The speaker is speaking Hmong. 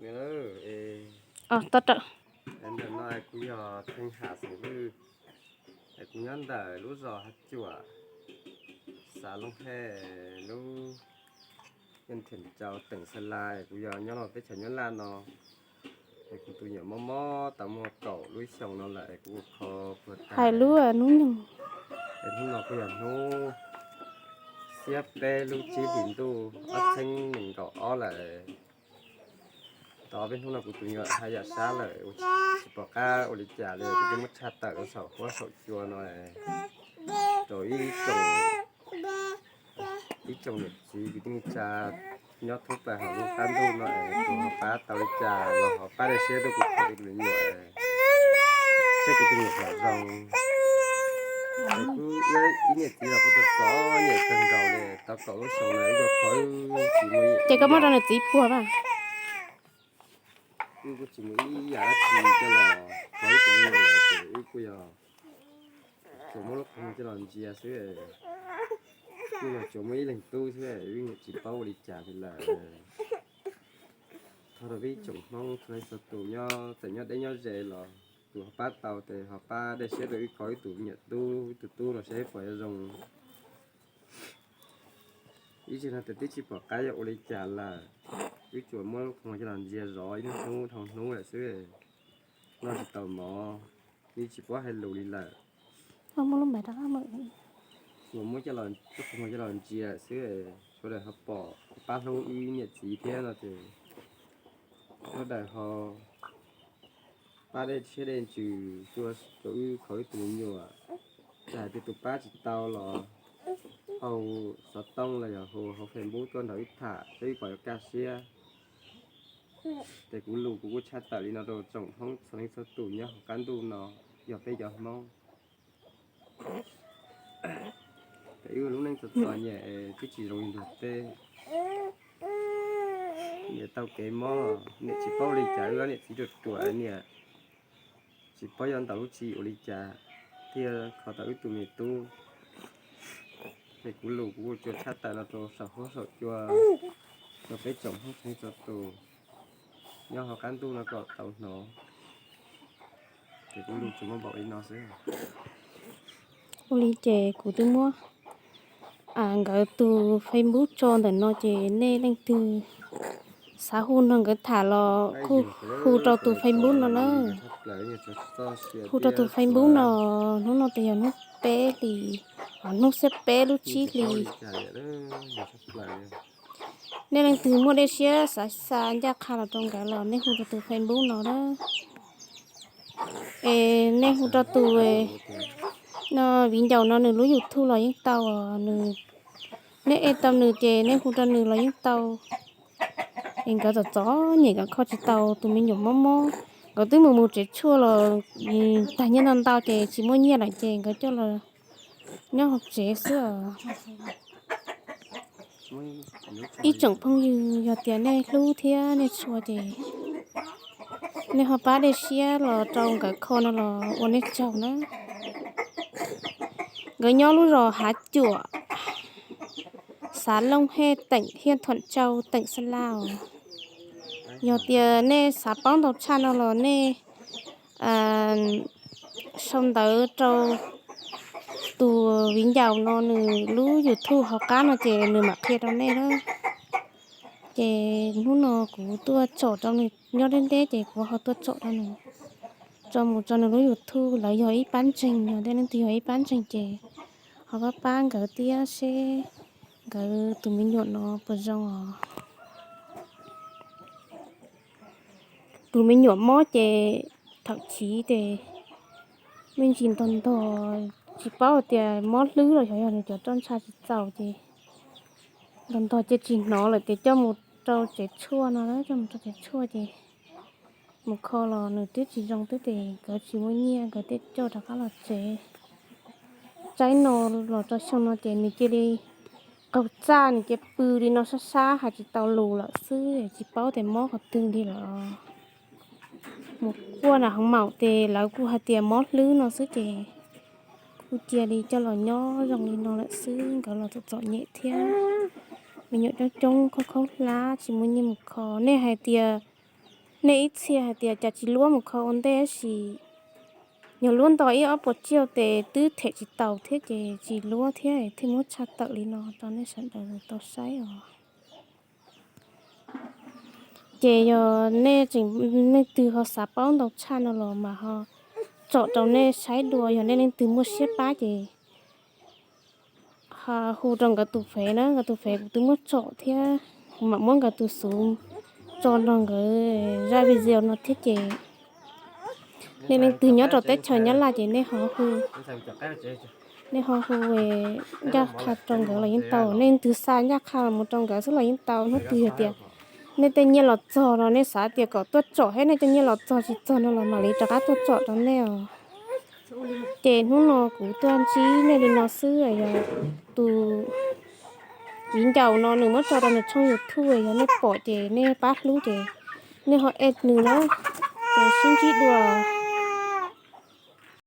Ntawm no kuv yog Theej Ham xeem Vwj, es kuv nyob ntawm lub zos Hav Cuam, xav Looj Hej, lub Yaj Thiam Tsau, teem Xa Laj, es kuv yog nyob los teb chaws Nyab Laj no. Es kuv tus nyuam mob mob tau muaj kaum lub xyoo no lawm es kuv ua kho puag ta hais lub hnub nyoog. Es hnub no kuj yog hnub xiab peb lub tsib hlis ntuj ob txheeb nees nkaum ob lawm. Tau ob peb hnub no kuv tus nyuam haj yam sab lawm, tsis pom qab ua li cas li, kuv twb muab tshaj tawm rau saum huab saum cua no rau ib tsoom, ib tsoom niam txiv kwv tij neej tsa nyob thoob plaws hauv lub qab ntuj no es tus ho pab tau li cas los ho pab dej siab rau kuv tus me nyuam, seb kuv tus nyuam puas zoo. Es kuv ib niam txiv los kuj txom txom nyem kawg nkaus li, tau kaum lub xyoo no wb kho wb tsis muaj, ces koj muab rau niam txiv puag a? Wb kuj tsis muaj ib yam dab tsi coj los kho wb tus me nyuam lawm ces wb kuj yog tsuas muab lub qhov muag coj los ntsia xwb. Wb los tsuas muaj ib leeg tub xwb, wb niam tsis paub ua li cas li lawm. Thov rau peb ib tsoom Hmoob txhua leej txhua tus nyob txawm nyob deb nyob ze los tus ho pab tau ces ho pab dej siab rau wb kho wb tus me nyuam tub, wb tus tub no seb puas yuav zoo. Ib tsam no tes twb tsis pom qab yuav ua li cas lawm, wb tsuas muab lub qhov muag coj los ntsia zov ib hnub dhau hnub lawm xwb, noj tsis tau mov, wb tsis paub hais lus li lawm. Tsuas muab coj los, lub qhov muag coj los ntsia xwb, sawv daws ho pom pab hlub wb niam txiv thiab no ces sawv daws ho pab dej siab dej ntsws tuaj rau wb kho wb tus me nyuam. Txawm hais tias tus pab tsis tau los hu xov tooj los yog hu hauv Facebook tuaj nrog wb tham seb wb puas yuav kaj siab. Ces kuv lus kuv kuj tshaj tawm li no rau tsoom Hmoob txhua leej txhua tus nyob hauv qab ntuj no, yog peb cov Hmoob. Ces wb lub neej txom txom nyem twb tsis zoo li ntuag teb. Niam tau kev mob, niam tsis paub li cas, wb ob niam txiv ruam ruam, niam tsis paub yuav ntaus lub tsi ua li cas thiaj kho tau wb tus me tub. Ces kuv lus kuv kuj tsuas tshaj tawm no rau saum huab saum cua rau peb tsoom Hmoob txhua leej txhua tus nyob hauv qab ntuj no kom tau hnov. Ces kuv lus tsuas muaj npaum li no xwb. Ua li ces kuv twb muab nkawd tus Facebook tso ntawm no ces nej leej twg xav hu nrog nkawd tham los kuj hu rau tus Facebook no na. Hu rau tus Facebook no, hnub no tes yog hnub peb hlis, hnub xiab peb lub tsib hlis. Nej leej twg muaj dej siab xav xa ncaj qha los rau nkawd los nej hu rau tus Facebook no na. Es nej hu rau tus no, viv ncaus no nws lub YouTube los yeej tau, nws, nej ej tau nws ces nej hu rau nws los yeej tau. Es nkawd txom txom nyem nkawd kho tsis tau tus me nyuam mob mob, nkawd twb mus mus tsev tshuaj los tag nyiaj ntau ntau ces tsis muaj nyiaj lawm ces nkawd coj los nyob hauv tsev xwb. Ib tsoom phooj ywg yog tias nej hlub thiab nej tshua ces nej ho pab dej siab los rau nkawd kho no los ua nej tsaug na. Nkawd nyob lub zos Hav Cuam, xav Looj Hej, teem Hiaj Thuam Tsau, teem Xa Laj. Yog tias nej xav paub ntau tshaj no los nej sau ntawv rau tus viv ncaus no nws lub YouTube hauv qab no ces nws mam qhia rau nej na. Ces hnub no kuv tuaj tsom rau nws nyob deb deb ces kuv ho tuaj tsom rau nws, tso mus tso nws lub YouTube. Lawv yog ib pab ntseeg, yog tej leej twg yog ib pab ntseeg ces ho pab pab nkawd thiab seb nkawd tus me nyuam no puas zoo os. Tus me nyuam mob ces thaum chiv ces me ntsis ntog ntog, tsis paub hais tias mob hlwb los xyov yog nws cov roj ntsha tsis txaus ces ntog ntog ces tsis hnov lawm ces coj mus rau tsev tshuaj no, coj mus rau tsev tshuaj ces mus kho los nws twb tsis zoo twb ces nkawd tsis muaj nyiaj nkawd thiaj coj rov qab los tsev. Tsaib no los rau xyoo no ces nws cia li qaug txaj, nws cia pw li no sab sab hais tsis tau lus lawm xwb, tsis paub tias mob qhov twg li lawm. Mus kuaj nram hoob maum ces lawv kuj hais tias mob hlwb no xwb ces kuj cia li coj los nyob zoo li no lawm xwb. Nkawd los txom txom nyem thiab, me nyuam coob coob khaub khaub hlab tsis muaj nyiaj mus kho. Nej hais tias Nej ib txhia hais tias cas tsis luab mus kho ua ntej, tab sis yog luab nto ib ob puas tsiaj tes twb them tsis taus thiab ces tsis luab thiab thiaj muab tshaj tawm li no rau nej sawv daws tau saib os. Ces yog nej tseem, nej leej twg ho xav paub ntau tshaj no los mas ho tsom rau nej saib dua, yog nej leej twg muaj siab pab ces ho hu rau nkawd tus fev na, nkawd tus fev kuv twb muab tsom thiab, kuv mam muab nkawd tus xuv tso nrog nkawd zaj video no thiab ces nej leej twg nyob rau teb chaws Nyab Laj ces nej ho hu, nej ho hu ncaj qha rau nkawd los yeej tau, nej leej twg xa ncaj qha los mus rau nkawd xwb los yeej tau. Hnub twg yog tias nej tej nyiaj los txog no nej xav tias kom tuaj tsom thiab nej tej nyiaj los txog tsis txog no los mam li rov qab tuaj tsom rau nej os. Ces hnub no kuv tuaj ntsib nej li no xwb, yog tus viv ncaus no nws muab tso rau nws tshooj YouTube, yog nej pom ces nej pab hlub ces nej ho add nws na, ces sib ntsib dua.